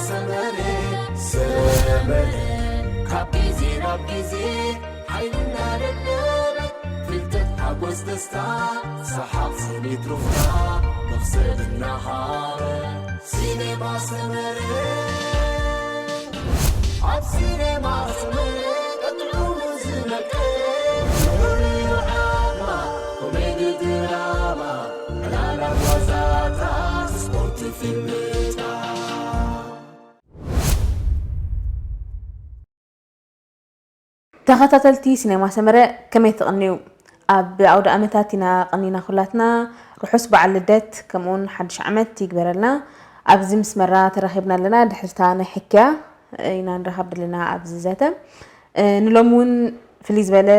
ሰመረ ሰመረ ካብ ግዜ ናብ ግዜ ሓይልና ደለበ ፍልጠት ሓጎስ ደስታ ሰሓቕ ስኒት ሩፍታ መኽሰብ እናሃበ ሲኔማ ሰመረ ኣብ ሲኔማ ሰመረ ቀጥዑ ዝመቀ ኮሜዲ ድራማ ዕላላ ጓዛታት ስፖርት ፊልምታት ተኸታተልቲ ሲኔማ ሰመረ ከመይ ትቕንዩ? ኣብ ኣውደ ኣመታት ኢና ቀኒና ኩላትና። ርሑስ በዓል ልደት ከምኡውን ሓድሽ ዓመት ይግበረልና። ኣብዚ ምስ መራ ተራኺብና ኣለና። ድሕርታ ናይ ሕክያ ኢና ንራኸብ ዘለና ኣብዚ ዘተ። ንሎም እውን ፍልይ ዝበለ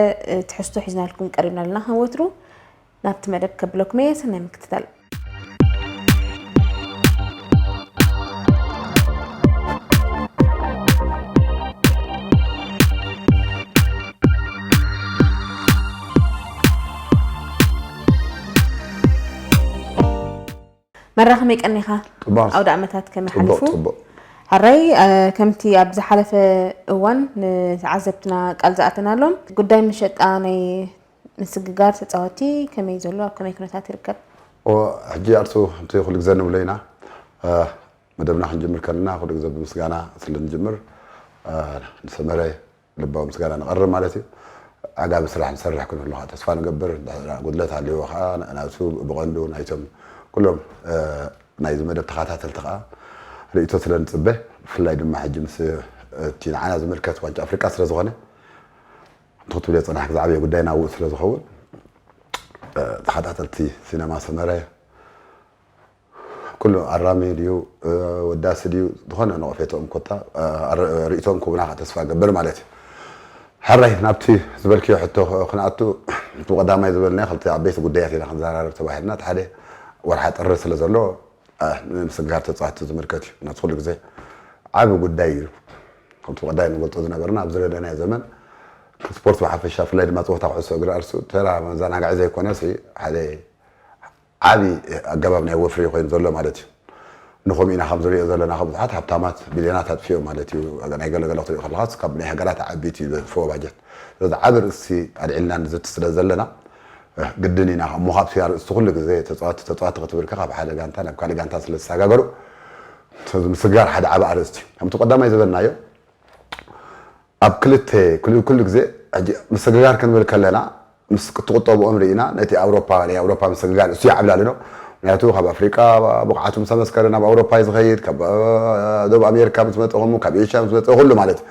ትሕዝቶ ሒዝናልኩም ቀሪብና ኣለና። ከም ወትሩ ናብቲ መደብ ከብለኩም እየ። ሰናይ ምክትታል። መራ ከመይ ቀኒኻ? ጽቡቕ። ኣውደ ዓመታት ከመይ ጽቡቕ፣ ሓሊፉ? ጽቡቕ። ሕራይ፣ እ፣ ከምቲ ኣብ ዝሓለፈ እዋን ንተዓዘብትና ቃል ዝኣተናሎም፣ ጉዳይ መሸጣ ናይ ምስግጋር ተጻወቲ ከመይ ዘሎ፣ ኣብ ከመይ ኩነታት ይርከብ? ኦ፣ ሕጂ ኣርሱ፣ እቲ ኩሉ ግዜ ንብሎ ኢና። እ፣ መደብና ክንጅምር ከለና፣ ኩሉ ግዜ ብምስጋና ስለ ንጅምር፣ እ፣ ንሰመረ ልባዊ ምስጋና ነቕርብ ማለት እዩ። ዓጋቢ ስራሕ ንሰርሕ ክንህሉ ከዓ ተስፋ ንገብር። እንድሕር ጉድለት ሃልይዎ ከዓ ንሱ ብቐንዱ ናይቶም ኩሎም፣ እ፣ ናይዚ መደብ ተኸታተልቲ ከዓ ርእይቶ ስለ ንጽበ፣ ብፍላይ ድማ ሕጂ ምስ እቲ ንዓና ዝምልከት ዋንጫ ኣፍሪቃ ስለ ዝኾነ፣ እንተ ክትብል የጸናሕክ ዝዓበየ ጉዳይ ናብኡ ስለ ዝኸውን፣ እ፣ ተኸታተልቲ ሲነማ ሰመረ ኩሉ ኣራሚ ድዩ፣ እ፣ ወዳሲ ድዩ፣ ዝኾነ ነቐፌትኦም ኮታ፣ እ፣ ኣረ-፣ ርእይቶኦም ክህቡና ከዓ ተስፋ እገብር ማለት እዩ። ሕራይ ናብቲ ዝበልክዮ ሕቶ ክንኣቱ፣ እቲ ቀዳማይ ዝበልናዮ ክልተ ዓበይቲ ጉዳያት ኢና ክንዘራረብ ተባሂልና። እቲ ሓደ ወርሓ ጥሪ ስለ ዘሎ፣ እ፣ ንምስግጋር ተጻወትቲ ዝምልከት እዩ። ናቱ ኩሉ ግዜ ዓቢ ጉዳይ እዩ። ከምቲ ቀዳይ ንገልጾ ዝነበርና፣ ኣብ ዝረደናዮ ዘመን ስፖርት ብሓፈሻ፣ ብፍላይ ድማ ጸወታ ኩዕሶ እግሪ ኣርሱ፣ ተራ መዘናግዒ ዘይኮነስ፣ ሓደ ዓቢ ኣገባብ ናይ ወፍሪ ኮይኑ ዘሎ ማለት እዩ። ንኸምኡ ኢና ከም ዝሪኦ ዘለና፣ ካብ ብዙሓት ሃብታማት ቢልዮናት ኣጥፊኦም ማለት እዩ። ናይ ገለ ገለ ክትሪኦ ከለኻስ ካብ ናይ ሃገራት ዓበይቲ ዘጥፍኦ ባጀት። ስለዚ ዓቢ ርእሲ ኣልዒልና ንዝቲ ስለ ዘለና፣ ግድን ኢና እሞ ካብቲ ኣርእስቲ ኩሉ ግዜ ተጻወቲ፣ ተጻወቲ ክትብል ከ ካብ ሓደ ጋንታ ናብ ካልእ ጋንታ ስለ ዝሰጋገሩ፣ ስለዚ ምስግጋር ሓደ ዓቢ ኣርእስቲ እዩ። ከምቲ ቀዳማይ ዝበልናዮ፣ ኣብ ክልተ፣ ኩሉ፣ ኩሉ ግዜ ሕጂ ምስግጋር ክንብል ከለና፣ ምስ እትቁጠብኦም ርኢና፣ ነቲ ኣውሮፓ፣ ናይ ኣውሮፓ ምስግጋር እሱ ይዓብላሊ ነው። ምክንያቱ ካብ ኣፍሪቃ ብቕዓቱ ምስ ተመስከረ ናብ ኣውሮፓ እዩ ዝኸይድ፣ ካብ፣ እ፣ ደቡብ ኣሜሪካ ምስ መጠ ከምኡ፣ ካብ ኤሽያ ምስ መጠ ኩሉ ማለት እዩ።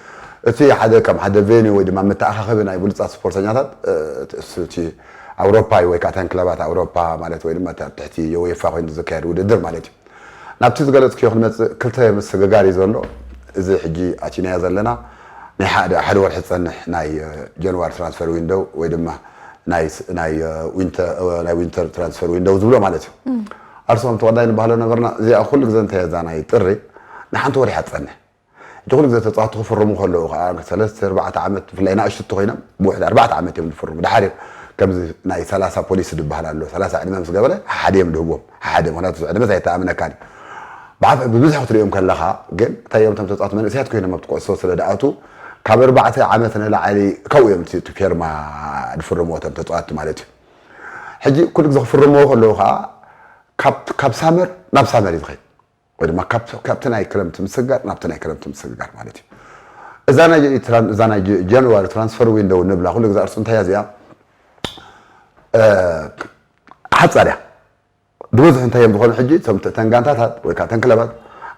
እቲ ሓደ ከም ሓደ ቬኒ ወይ ድማ መተኣኻኸቢ ናይ ብሉጻት ስፖርተኛታት፣ እ፣ እሱ እቲ ኣውሮፓ እዩ፣ ወይ ከዓ ተን ክለባት ኣውሮፓ ማለት፣ ወይ ድማ እቲ ኣብ ትሕቲ የወይፋ ኮይኑ ዝካየድ ውድድር ማለት እዩ። ናብቲ ዝገለጽክዮ ክንመጽእ፣ ክልተ ምስግጋር እዩ ዘሎ። እዚ ሕጂ ኣቲናዮ ዘለና ናይ ሓደ፣ ሓደ ወርሒ ዝጸንሕ ናይ፣ እ፣ ጃንዋሪ ትራንስፈር ዊንዶው ወይ ድማ ናይ ስ-፣ ናይ፣ እ፣ ዊንተ-፣ እ፣ ናይ ዊንተር ትራንስፈር ዊንዶው ዝብሎ ማለት እዩ። ኣርሱ ከምቲ ቀዳይ ንባህሎ ነበርና፣ እዚኣ ኩሉ ግዜ እንታይ እያ እዛ ናይ ጥሪ ንሓንቲ ወርሒ እያ ትጸንሕ። ሕጂ ኩሉ ግዜ ተጻወትቲ ክፍርሙ ከለዉ ከኣ ሰለስተ፣ ኣርባዕተ ዓመት፣ ብፍላይ ንኣሽቱ እንተኾይኖም ብውሕዲ ኣርባዕተ ዓመት እዮም ዝፍርሙ። ድሓር እዮም ከምዚ ናይ ሰላሳ ፖሊሲ ዝበሃል ኣሎ። ሰላሳ ዕድመ ምስ ገበረ ሓደ እዮም ዝህብዎም። ሓደ፣ ምኽንያቱ እዚ ዕድመ ኣይተኣምነካን እዩ። ብዓፍ-፣ ብብዝሒ ክትሪኦም ከለኻ ግን እንታይ እዮም እቶም ተጻወትቲ መንእሰያት ኮይኖም ኣብቲ ኩዕሶ ስለ ዝኣትዉ ካብ ኣርባዕተ ዓመት ንላዕሊ ካብኡ እዮም እቲ፣ እቲ ፌርማ ዝፍርምዎ እቶም ተጻወትቲ ማለት እዩ። ሕጂ ኩሉ ግዜ ክፍርምዎ ከለዉ ከኣ ካብ፣ ካብ ሳመር ናብ ሳመር እዩ ዝኸይድ። ወይ ድማ ካብ፣ ካብቲ ናይ ክረምቲ ምስግጋር ናብቲ ናይ ክረምቲ ምስግጋር ማለት እዩ። እዛ ናይ ትራን-፣ እዛ ናይ ጀ-፣ ጃንዋሪ ትራንስፈር ዊንዶው ንብላ ኩሉ ግዜ ኣርሱ እንታይ እያ እዚኣ? እ፣ ሓጻር እያ። ዝበዝሑ እንታይ እዮም ዝኾኑ ሕጂ? እቶም ተ-፣ ተን ጋንታታት ወይ ከዓ ተን ክለባት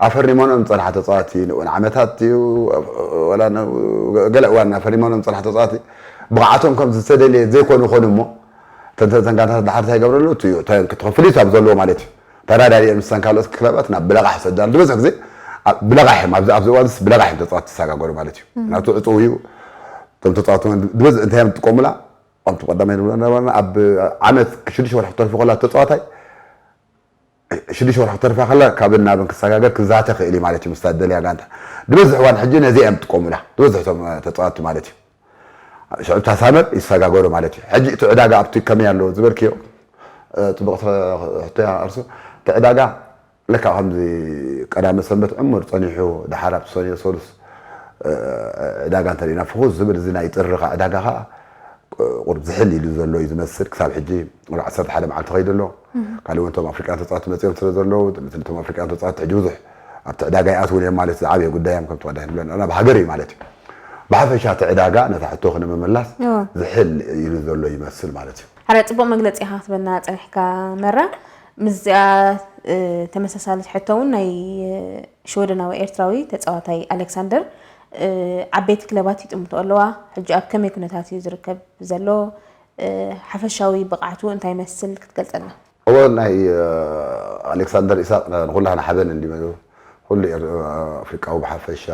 ኣፈሪሞኖም ዝጸንሓ ተጻዋቲ ንእውን ዓመታት እዩ፣ ወላ ን-፣ ገለ እዋን ኣፈሪሞኖም ዝጸንሓ ተጻዋቲ ብቕዓቶም ከም ዝተደልየ ዘይኮኑ ይኾኑ እሞ፣ ተን፣ ተን ጋንታታት ድሓር እንታይ ይገብረሉ? እቲ እዩ፣ ተን ክፍሊት ኣብ ዘለዎ ማለት እዩ። ተራዳዲኦም ምስታን ካልኦት ክለባት ናብ ብለቓሕ ይሰዳሉ። ዝበዝሕ ግዜ ኣብ ብለቓሕ እዮም፣ ኣብዚ፣ ኣብዚ እዋንስ ብለቓሕ እዮም ተጻወትቲ ዝሰጋገሩ ማለት እዩ። ምክንያቱ ዕጹው እዩ። እቶም ተጻወትቲ ዝበዝሕ እንታይ እዮም ዝጥቀሙላ? ከምቲ ቀዳማይ ንብሎ ነበርና፣ ኣብ ዓመት ሽዱሽተ ወርሒ ክተርፎ ከላ ተጻዋታይ፣ ሽዱሽተ ወርሒ ክተርፋ ከላ ካብን ናብን ክሰጋገር ክዛተ ክእል እዩ ማለት እዩ፣ ምስታ ደልያ ጋንታ። ዝበዝሕ እዋን ሕጂ ነዚ እዮም ዝጥቀሙላ፣ ዝበዝሕ እቶም ተጻወትቲ ማለት እዩ። ሽዑ እታ ሳመር ይሰጋገሩ ማለት እዩ። ሕጂ እቲ ዕዳጋ ኣብቲ ከመይ ኣሎ ዝበልክዮ፣ እ፣ ጽቡቕ ተ-፣ ሕቶ እያ ኣርሱ። እቲ ዕዳጋ ለካ ከምዚ ቀዳመ ሰንበት ዕሙር ጸኒሑ፣ ደሓር ኣብቲ ሰኑይ ሰሉስ ዕዳጋ እንተሪእና ፍኹስ ዝብል፣ እዚ ናይ ጥሪ ኸዓ ዕዳጋ ኸዓ ቁሩብ ዝሕል ኢሉ ዘሎ እዩ ዝመስል። ክሳብ ሕጂ ወላ ዓሰርተ ሓደ መዓልቲ ኸይዱ ኣሎ። ካልእ እውን እቶም ኣፍሪቃውያን ተጻወትቲ መጺኦም ስለ ዘለዉ፣ እቶም ኣፍሪቃውያን ተጻወትቲ ሕጂ ብዙሕ ኣብቲ ዕዳጋ ይኣትዉን እዮም ማለት እዩ። ዝዓበየ ጉዳዮም ከምቲ ቀዳም ንብሎ ናብ ሃገር እዩ ማለት እዩ። ብሓፈሻ እቲ ዕዳጋ ነታ ሕቶ ክንምምላስ ዝሕል ኢሉ ዘሎ ይመስል ማለት እዩ። ሓደ ጽቡቕ መግለጺ ኢኻ ክትበና ጸኒሕካ መራ። ምስዚኣ ተመሳሳሊ ሕቶ እውን ናይ ሽወደናዊ ኤርትራዊ ተጻዋታይ ኣሌክሳንደር፣ ዓበይቲ ክለባት ይጥምቶ ኣለዋ። ሕጂ ኣብ ከመይ ኩነታት እዩ ዝርከብ ዘሎ? ሓፈሻዊ ብቕዓቱ እንታይ ይመስል ክትገልጸልና? እወ፣ ናይ ኣሌክሳንደር ኢሳቕ ንኹላህና ሓበን እንዲመዩ፣ ኩሉ ኣፍሪቃዊ ብሓፈሻ፣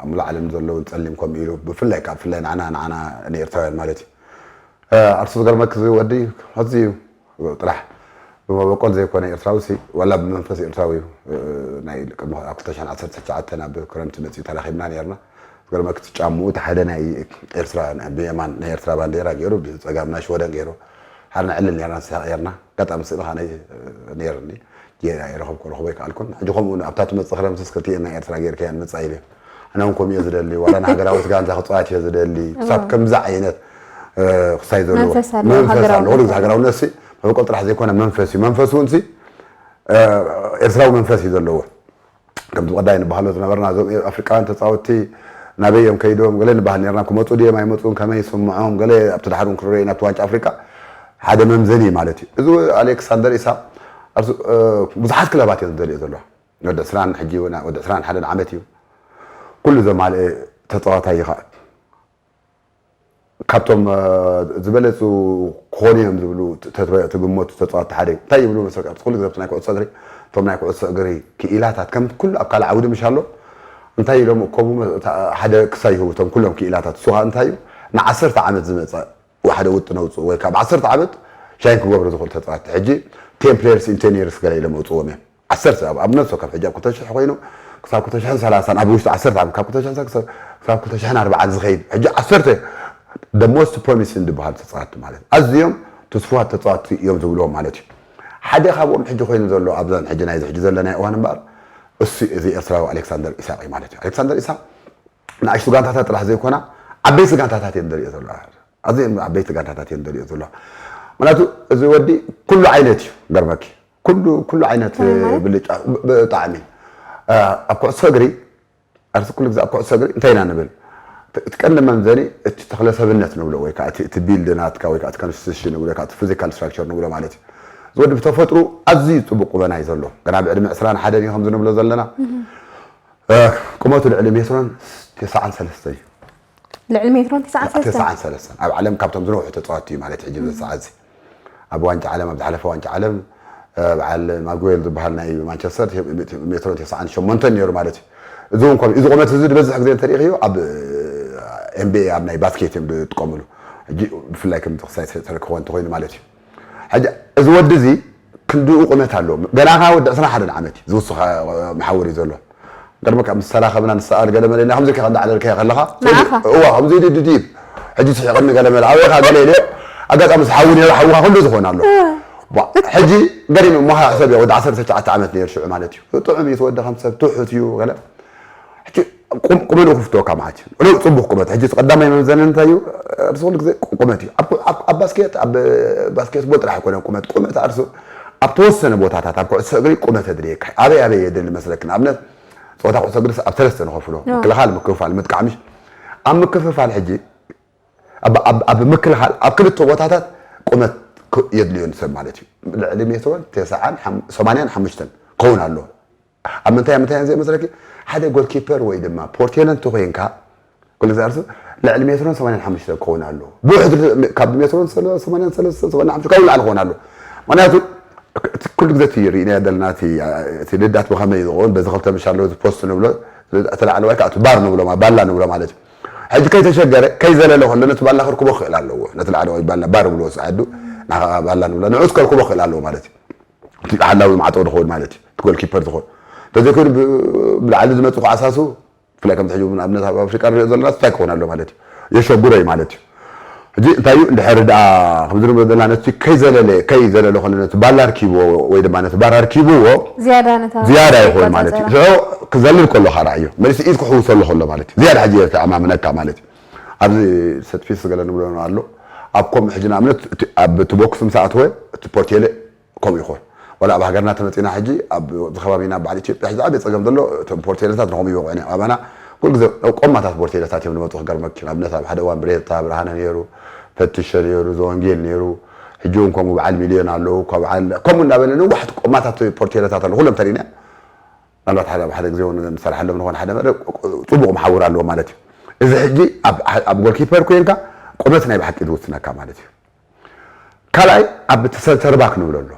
ኣብ ሙሉእ ዓለም ዘለውን ጸሊም ከምኡ ኢሉ ብፍላይ ካብ ፍላይ ንዓና ንዓና ንኤርትራውያን ማለት እዩ። ኣርሱ ዝገርመክ እዚ ወዲ ኣዝዩ ጥራሕ ብመበቆል ዘይኮነ ኤርትራዊ ሲ ዋላ ብመንፈስ ኤርትራዊ እዩ። ናይ ቅድሚ ኣብ ክልተ ሽሕን ዓሰርተ ትሽዓተን ኣብ ክረምቲ መጺኡ ተራኺብና ነርና። ዝገርመክ እቲ ጫምኡ እቲ ሓደ ናይ ኤርትራ ብየማን ናይ ኤርትራ ባንዴራ ገይሩ ብጸጋም ናይ ሽወደን ገይሩ ሓደ ንዕልል ነርና ንስሕቕ ነርና። ኣጋጣሚ ስእሊ ኸዓ ነይርኒ ጌራ ይረኸብኩ ረኽቦ ኣይከኣልኩን። ሕጂ ከምኡ ኣብታ ትመጽእ ክረምትስ ክልቲኤን ናይ ኤርትራ ጌርካየን ምጻእ ኢለ ኣነ እውን ከምኡ እየ ዝደሊ። ዋላ ንሃገራዊት ጋንታ ክጻወት እየ ዝደሊ። ክሳብ ከምዚ ዓይነት ክሳይ ዘለዎ መንፈስ ኣለዎ። መንፈስ ኣለዎ። ሃገራውነት። ኩሉ ግዜ ሃገራውነት ሲ መበቆል ጥራሕ ዘይኮነ መንፈስ እዩ። መንፈስ እውን ሲ ኤርትራዊ መንፈስ እዩ ዘለዎ። ከምዚ ቀዳይ ንባህሎ ዝነበርና እዞም ኣፍሪቃውያን ተጻወትቲ ናበይ እዮም ከይዶም ገለ ንባህል ነርና። ክመጹ ድዮም ኣይመጹን ከመይ ይስምዖም ገለ ኣብቲ ድሓር እውን ክንሪኦ ኢና ኣብቲ ዋንጫ ኣፍሪቃ ሓደ መምዘኒ ማለት እዩ። እዚ ኣሌክሳንደር ኢሳቕ ብዙሓት ክለባት እዮም ዝደልዮ ዘለዋ። ወዲ ዕስራን ሕጂ ወዲ ዕስራን ሓደን ዓመት እዩ። ኩሉ ዘማልአ ተጻዋታይ እዩ ኸዓ። ካብቶም ዝበለጹ ክኾኑ እዮም ዝብሉ ትግመቱ ተጻወትቲ ሓደ እዩ። እንታይ ይብሉ መሰልካ? ኩሉ ግዜ ናይ ኩዕሶ እግሪ እቶም ናይ ኩዕሶ እግሪ ክኢላታት ከም ኩሉ ኣብ ካልእ ዓውዲ ምሽ ኣሎ እንታይ ኢሎም እኮቡ ሓደ ክሳይ ይህቡ እቶም ኩሎም ክኢላታት። እሱ ኸዓ እንታይ እዩ ንዓሰርተ ዓመት ዝመጸ ሓደ ውጥን ኣውፅኡ ወይ ካብ ዓሰርተ ዓመት ሻይን ክገብሩ ዝኽእሉ ተፃወትቲ ሕጂ ten players in ten years ገለ ኢሎም ኣውፅዎም እዮም። ዓሰርተ ኣብ ኣብ ነብሶ ካብ ሕጂ ኣብ ክልተ ሽሕ ኮይኑ ክሳብ ክልተ ሽሕን ሰላሳን ኣብ ውሽጢ ዓሰርተ ዓመት ካብ ክልተ ሽሕን ክሳብ ክልተ ሽሕን ኣርባዓን ዝኸይድ ሕጂ ዓሰርተ the most promising ዝበሃሉ ተፃወትቲ ማለት ኣዝዮም ትስፉዋት ተፃወትቲ እዮም ዝብልዎም ማለት እዩ። ሓደ ካብኦም ሕጂ ኮይኑ ዘሎ ኣብዘን ሕጂ ናይዚ ሕጂ ዘለናዮ እዋን እምበኣር እሱ እዚ ኤርትራዊ ኣሌክሳንደር ኢሳቅ እዩ ማለት እዩ። ኣሌክሳንደር ኢሳቅ ንኣሽቱ ጋንታታት ጥራሕ ዘይኮና ዓበይቲ ጋንታታት እየን ደሪኦ ዘለዋ። ኣዝየን ዓበይቲ ጋንታታት እየን ደሪኦ ዘለዋ። ምክንያቱ እዚ ወዲ ኩሉ ዓይነት እዩ ገርመኪ ኩሉ ኩሉ ዓይነት ብልጫ ብጣዕሚ ኣብ ኩዕሶ እግሪ ኣርሲ ኩሉ ግዜ ኣብ ኩዕሶ እግሪ እንታይ ኢና ንብል እቲ ቀንዲ መምዘኒ እቲ ተክለ ሰብነት ንብሎ ወይ ከዓ እቲ ቢልድ ናትካ ወይ ከዓ እቲ ኮንስቲቱሽን ንብሎ ወይ ከዓ እቲ ፊዚካል ስትራክቸር ንብሎ ማለት እዩ። እዚ ወዲ ብተፈጥሩ ኣዝዩ ፅቡቅ ቁመና እዩ ዘሎ ገና ብዕድመ ዕስራን ሓደን እዩ ከምዚ ንብሎ ዘለና ቁመቱ ልዕሊ ሜትሮን ተስዓን ሰለስተን እዩ። ልዕሊ ሜትሮን ተስዓን ሰለስተን። ተስዓን ሰለስተን ኣብ ዓለም ካብቶም ዝነውሑ ተፃወትቲ እዩ ማለት ሕጂ ብዚ ሰዓት እዚ ኣብ ዋንጫ ዓለም ኣብ ዝሓለፈ ዋንጫ ዓለም በዓል ማጉዌል ዝበሃል ናይ ማንቸስተር ሜትሮን ተስዓን ሸሞንተን ነይሩ ማለት እዩ። እዚ እውን ከምኡ እዚ ቁመት እዚ ዝበዝሕ ግዜ እንተሪኢኽዮ ኣብ ኤንቢኤ ኣብ ናይ ባስኬት እዮም ዝጥቀምሉ። ሕጂ ብፍላይ ከም ክሳይ ተረክቦ እንተኮይኑ ማለት እዩ። ሕጂ እዚ ወዲ እዚ ክንድኡ ቁመት ኣለዎ። ገና ከዓ ወዲ ዕስራን ሓደን ዓመት እዩ ዝውስኸ መሓውር እዩ ዘሎ። ቅድሚ ካብ ምስ ተራኸብና ንሰኣል ገለ መለ ኢልና ከምዚ ኢልካ እንዳዕለልካዮ ከለኻ ንዓኻ? እዋ ከምዚ ኢሉ ድድብ ሕጂ ስሒቕኒ ገለ መለ ኣበይካ ገለ ኢለ ኣጋጣሚ ዝሓዊ ነይሩ ሓውኻ ክንዱ ዝኾን ኣሎ። ቧ፣ ሕጂ ገሪም እሞ ኸዓ ሕሰብ እያ ወዲ ዓሰርተ ትሽዓተ ዓመት ነይሩ ሽዑ ማለት እዩ። ጥዑም እዩ እቲ ወዲ ከም ሰብ ትሑት እዩ ገለ ሕጂ ቁመንኡ ክፍትወካ ማለት እዩ። ለው ፅቡቅ ቁመት ሕጂ እቲ ቀዳማይ መምዘኒ እንታይ እዩ? እርሱ ኩሉ ግዜ ቁመት እዩ። ኣብ ባስኬት ኣብ ባስኬትቦል ጥራሕ ኣይኮነን ቁመት ቁመት ኣርሱ ኣብ ተወሰነ ቦታታት ኣብ ኩዕሶ እግሪ ቁመት የድልየካ። ኣበይ ኣበይ የድሊ መስለክ? ንኣብነት ፀወታ ኩዕሶ እግሪ ኣብ ሰለስተ ንኸፍሎ ምክልኻል፣ ምክፍፋል፣ ምጥቃዕ ምሽ ኣብ ምክፍፋል ሕጂ ኣብ ምክልኻል ኣብ ክልተ ቦታታት ቁመት የድልዮ ንሰብ ማለት እዩ። ልዕሊ ሜትሮን ተስዓን ሰማንያን ሓሙሽተን ክኸውን ኣለዎ። ኣብ ምንታይ ኣብ ምንታይ እየ መስለኪ ሓደ ጎልኪፐር ወይ ድማ ፖርቴሎ እንተኮይንካ ኩሉ ግዜ ኣርሱ ልዕሊ ሜትሮን ሰማንያን ሓሙሽተን ክኸውን ኣለዎ። ብውሕድ ካብ ሜትሮን ሰማንያን ሰለስተን ሰማንያን ሓሙሽተን ካብ ንላዕሊ ክኸውን ኣለዎ። ምክንያቱ ኩሉ ግዜ እቲ ርኢናዮ ዘለና እቲ ልዳት ብኸመይ ዝኸውን በዚ ክልተ ምሽ ኣለዎ ፖስት ንብሎ እቲ ላዕለዋይ ከዓ እቲ ባር ንብሎ ባላ ንብሎ ማለት እዩ። ሕጂ ከይተሸገረ ከይዘለለ ከሎ ነቲ ባላ ክርክቦ ክኽእል ኣለዎ። ነቲ ላዕለዋይ ባላ ባር ብልዎ ሰዓዱ ንዓ ባላ ንብሎ ንዑስ ከርክቦ ክኽእል ኣለዎ ማለት እዩ። እቲ ሓላዊ ማዕጠው ዝኸውን ማለት እዩ። እቲ ጎልኪፐር ዝኸውን እንተዘይኮይኑ ብላዕሊ ዝመፁ ክዓሳሱ ብፍላይ ከምዚ ሕጂ ንኣብነት ኣብ ኣፍሪቃ ንሪኦ ዘለና እንታይ ክኾን ኣሎ ማለት እዩ። የሸጉረይ ማለት እዩ። ሕጂ እንታይ እዩ እንድሕር ደኣ ከምዚ ንብሎ ዘለና ነቲ ከይዘለለ ከይዘለለ ከሎ ነቲ ባላ ኣርኪብዎ ወይ ድማ ነቲ ባር ኣርኪብዎ ዝያዳ ነታ ዝያዳ ይኸውን ማለት እዩ። ሽዑ ክዘልል ከሎ ከዓ ርኣዮ መሊሱ ኢድ ክሕውሰሉ ከሎ ማለት እዩ። ዝያዳ ሕጂ የተኣማምነካ ማለት እዩ። ኣብዚ ሰትፊስ ገለ ንብሎ ኣሎ። ኣብ ከምኡ ሕጂ ንኣብነት እቲ- ኣብ እቲ ቦክስ ምስ ኣተወ እቲ ፖርቴለ ከምኡ ይኾን። ዋላ ኣብ ሃገርና ተመፂና ሕጂ ኣብዚ ከባቢና በዓል ኢትዮጵያ ሕጂ ዓብዪ ፀገም ዘሎ እቶም ፖርቴለታት ንኸምኡ ይበቕዑ እዮም። ኣባና ኩሉ ግዜ ቆማታት ፖርቴለታት እዮም ዝመፁ። ክገርመኪ ንኣብነት ኣብ ሓደ እዋን ብሬታ ብርሃነ ነይሩ፣ ፈትሸ ነይሩ፣ ዘወንጌል ነይሩ። ሕጂ እውን ከምኡ በዓል ሚልዮን ኣለዉ። እኳ በዓል ከምኡ እንዳበለ ነዋሕቲ ቆማታት ፖርቴለታት ኣለዉ። ኩሎም ተሪእና ምናልባት ሓደ ሓደ ግዜ እውን ንሰርሓሎም ንኾን ሓደ መደብ ፅቡቕ መሓውር ኣለዎ ማለት እዩ። እዚ ሕጂ ኣብ- ኣብ ጎልኪፐር ኮይንካ ቁመት ናይ ብሓቂ ዝውስነካ ማለት እዩ። ካልኣይ ኣብ እቲ ሰንተር ባክ ንብሎ ኣሎ።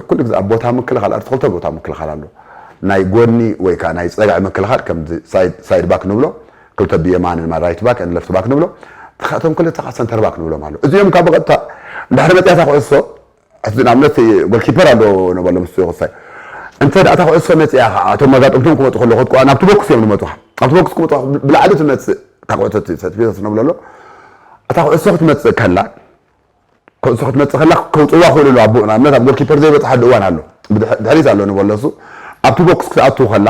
ኩሉ ግዜ ኣብ ቦታ ምክልኻል ኣርትክልተ ቦታ ምክልኻል ኣሎ። ናይ ጎኒ ወይ ከዓ ናይ ፀግዒ ምክልኻል ከም ሳይድ ባክ ንብሎ ክልተ ብየማን ማ ራይት ባክ ን ለፍት ባክ ንብሎ። እቶም ክልተ ከዓ ሰንተር ባክ ንብሎም ኣሎ። እዚኦም ካብ ብቐጥታ እንድሕር መፅያታ ኩዕሶ እቲ ንኣብነት ጎልኪፐር ኣሎ ነበሎ ምስ ይኹሳይ እንተ ደኣ እታ ኩዕሶ መፅያ ከዓ እቶም መጋጥምቶም ክመፁ ከለኹ እኮ ናብቲ ቦክስ እዮም ዝመፁኻ። ኣብቲ ቦክስ ክመፁ ብላዕሊ ትመፅእ እታ ኩዕሶ ሰትፊሰት ነብሎ ኣሎ። እታ ኩዕሶ ክትመፅእ ከላ ኩዕሶ ክትመፅእ ከላ ከውፅዋ ክእሉ ኣሎ። ኣብ ንኣብነት ኣብ ጎልኪፐር ዘይበፅሓሉ እዋን ኣሎ። ድሕሪት ኣሎ ንበሎ እሱ ኣብቲ ቦክስ ክትኣትው ከላ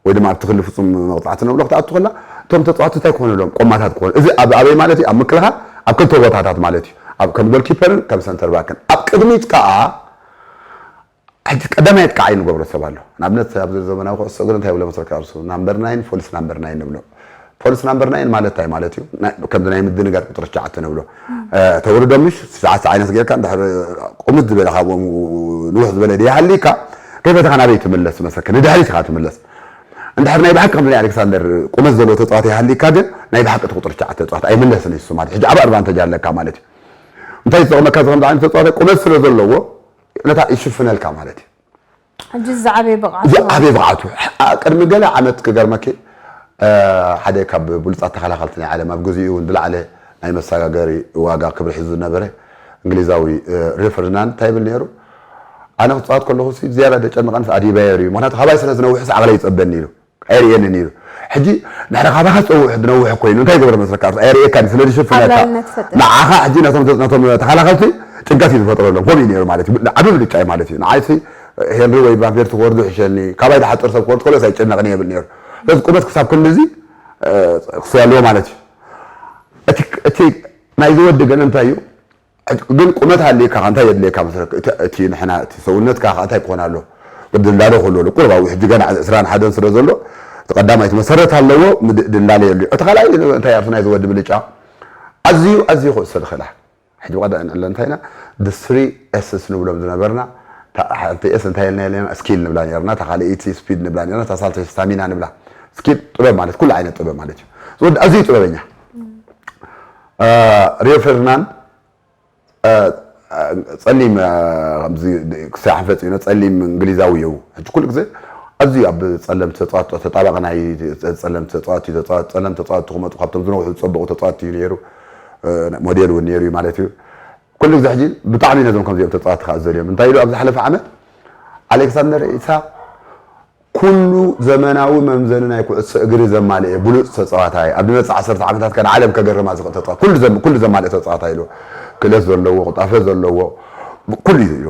ወይ ድማ ኣብቲ ክሊ ፍፁም መቕፃዕቲ ነብሎ ክትኣቱ ከላ እቶም ተፃዋቲ እንታይ ክኾኑ ኣለዎም? ቆማታት ክኾኑ። እዚ ኣብ ኣበይ ማለት እዩ? ኣብ ምክልኻል ኣብ ክልተ ቦታታት ማለት እዩ። ኣብ ከም ጎልኪፐርን ከም ሰንተር ባክን። ኣብ ቅድሚት ከዓ ሕጂ ቀዳማይ ኣጥቃዓይ ንገብሮ ሰብ ኣሎ። ንኣብነት ኣብዚ ዘመናዊ ኩዕሶ እግሪ እንታይ ብሎ መስረካ እርሱ ናምበር ናይን ፎልስ ናምበር ናይን ንብሎ። ፎልስ ናምበር ናይን ማለት እንታይ ማለት እዩ? ከምዚ ናይ ምድንጋር ቁፅሪ ትሽዓተ ንብሎ። ተውርዶ ምሽ ትሽዓተ ዓይነት ጌርካ እንድሕር ቁምት ዝበለ ካብኦም ንውሕ ዝበለ ድይሃሊካ ከይፈተኻ ናበይ ትምለስ መሰከ ንድሕሪት ኢኻ ትምለስ። እንድሕር ናይ ብሓቂ ከምዚ ናይ ኣሌክሳንደር ቁመት ዘለዎ ተፃዋቲ ይሃሊካ ግን ናይ ብሓቂ እቲ ቁፅሪ ትሽዓተ ተፃዋቲ ኣይምለስን እዩ ማለት ሕጂ ዓብ ኣድቫንተጅ ኣለካ ማለት እዩ። እንታይ ዝጠቕመካ እዚ ከምዚ ዓይነት ተፃዋታይ ቁመት ስለ ዘለዎ ነታ ይሽፍነልካ ማለት እዩ። ሕጂ ዝዓበየ ብቕዓት ዝዓበየ ብቕዓቱ ቅድሚ ገለ ዓመት ክገርመኪ ሓደ ካብ ብሉፃት ተኸላኸልቲ ናይ ዓለም ኣብ ግዚኡ እውን ዝለዓለ ናይ መሰጋገሪ ዋጋ ክብሪ ሒዙ ዝነበረ እንግሊዛዊ ሪዮ ፈርዲናንድ እንታይ ይብል ነይሩ? ኣነ ክፃወት ከለኹ ዝያዳ ደጨንቐንስ ኣዲባየር እዩ፣ ምክንያቱ ካባይ ስለ ዝነውሕስ ዓቕለ ይፀበኒ ኢሉ ኣይርእየንን ኢሉ። ሕጂ ድሕሪ ካባኻ ዝፀውሕ ዝነውሕ ኮይኑ እንታይ ይገብሮ መስለካ? ኣይርእየካ ስለ ዝሽፍነካ ንዓኻ ሕጂ ነቶም ተኸላኸልቲ ጭንቀት እዩ ዝፈጥረሎም። ከምኡ እዩ ነይሩ ማለት እዩ። ዓቢ ብልጫ እዩ ማለት እዩ። ንዓይሲ ሄንሪ ወይ ቫንቬርት ክወርዱ ይሕሸኒ፣ ካባይ ዝሓፅር ሰብ ክወርድ ከሎስ ኣይጨነቕን እየ ይብል ነይሩ። ስለዚ ቁመት ክሳብ ክንድዚ ክስያልዎ ማለት እዩ። እቲ ናይዚ ወዲ ግን እንታይ እዩ? ግን ቁመት ሃልየካ እንታይ የድልየካ መስለካ? እቲ ንሕና እቲ ሰውነትካ ከዓ እንታይ ክኾን ኣሎ? ድላለ ክህሉ ኣሎ። ቁርባዊ ሕጂ ገና ዕስራን ሓደን ስለ ዘሎ እቲ ቀዳማይ እቲ መሰረት ኣለዎ፣ ድላለ የድልዮ። እቲ ካልኣይ እንታይ ኣብቲ ናይዚ ወዲ ብልጫ ኣዝዩ ኣዝዩ ክእሰ ዝኽእላ ሕጂ ብቐዳ ንዕለ እንታይ ኢና the three Sስ ንብሎም ዝነበርና ሓንቲ ኤስ እንታይ ኢልና ኢልና ስኪል ንብላ ነርና፣ እታ ካልኣይቲ ስፒድ ንብላ ነርና፣ እታ ሳልሰይቲ ስታሚና ንብላ። ስኪል ጥበብ ማለት ኩሉ ዓይነት ጥበብ ማለት እዩ። ዝወዲ ኣዝዩ ጥበበኛ ሪዮ ፈርዲናንድ ጸሊም ከምዚ ክሳዕ ፈፂኑ ጸሊም እንግሊዛዊ እዩ። ሕጂ ኩሉ ግዜ ኣዝዩ ኣብ ጸለምቲ ተፃወቲ ተጣባቂ ናይ ጸለምቲ ተፃወቲ ተፃወቲ ጸለምቲ ተፃወቲ ክመጡ ካብቶም ዝነውሑ ዝፀበቑ ተፃወቲ እዩ ነይሩ። ሞዴል እውን ነይሩ እዩ ማለት እዩ። ኩሉ ግዜ ሕጂ ብጣዕሚ ነዞም ከምዚኦም ተፃወቲ ከዓ ዝደልዮም እንታይ ኢሉ ኣብ ዝሓለፈ ዓመት ኣሌክሳንደር ኢሳቅ ኩሉ ዘመናዊ መምዘኒ ናይ ኩዕሶ እግሪ ዘማልኤ ብሉፅ ተፃዋታይ ኣብ ዝመፅእ ዓሰርተ ዓመታት ከ ንዓለም ከገርማ ዝኽእል ተፃዋታይ ኩሉ ዘም- ኩሉ ዘማልኤ ተፃዋታይ ኢሉ ክእለት ዘለዎ ቅልጣፈ ዘለዎ ኩሉ እዩ ኢሉ።